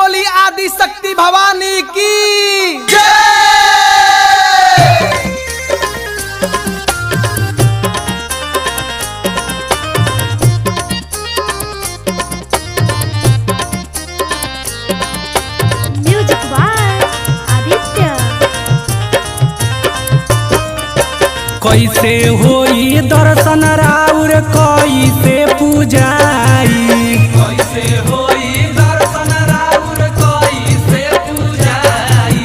बोली आदि शक्ति भवानी की। Music by Aditya. कैसे होई दर्शन राउर, कैसे पूजाई? कैसे होई दर्शन राउर, कैसे पूजाई?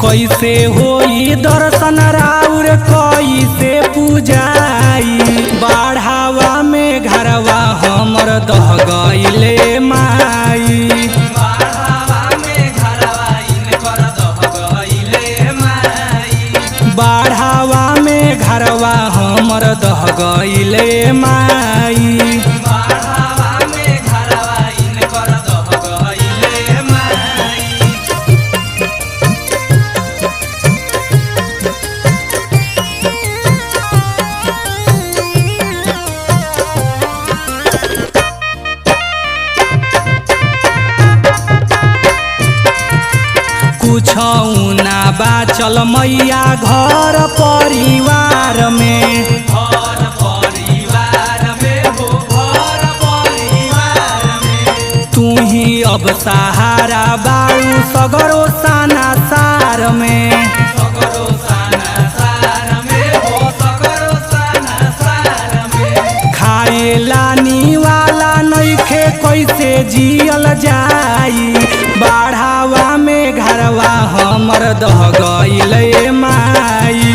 कैसे होई दर्शन राउर, कैसे पूजाई? बाढ़ावा में घरवा हमर दह गईले माई। बाढ़ावा में घरवा इनकर दह गईले माई। बाढ़ावा में घरवा हमर दह गईले माई। बाढ़ावा में घरवा इनकर दह गईले माई। कुछ ना बाचल मैया घर परिवार में। घर परिवार में हो, घर परिवार में। तू ही अब सहारा बारू सगरो साना सार में। सगरो साना सार में हो, सगरो साना सार में। खाए लानी वाला नइखे, कैसे जियल जाई? बाढ़ावा में घरवा हमर दह गईले माई।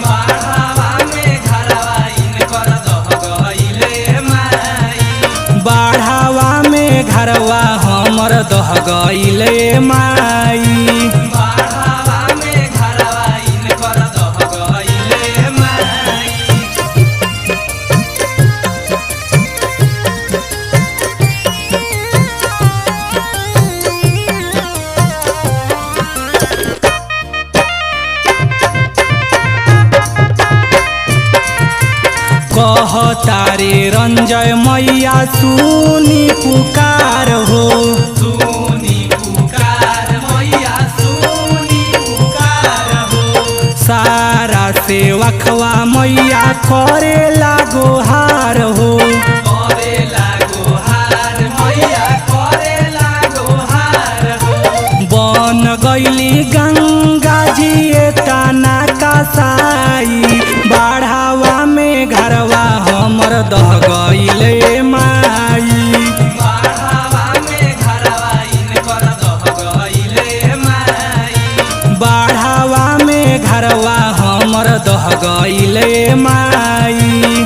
बाढ़ावा में घरवा इनकर दह गईले माई। बाढ़ावा में घरवा हमर दह गईले माई। बाढ़ावा में घरवा इनकर दह गईले माई। कहतारे रंजय मैया सुनी पुकार हो। सुनी पुकार मैया, सुनी पुकार हो। सारा सेवखवा मैया करे लागो हार हो। करे लागो हार मैया, करे लागो हार हो। बन गईली गंगा जी तना कसाई। बाढ़ावा में घरवा हमर दह गईले माई। बाढ़ावा में घरवा इनकर दह गईले माई। बाढ़ावा में घरवा हमर दह गईले माई।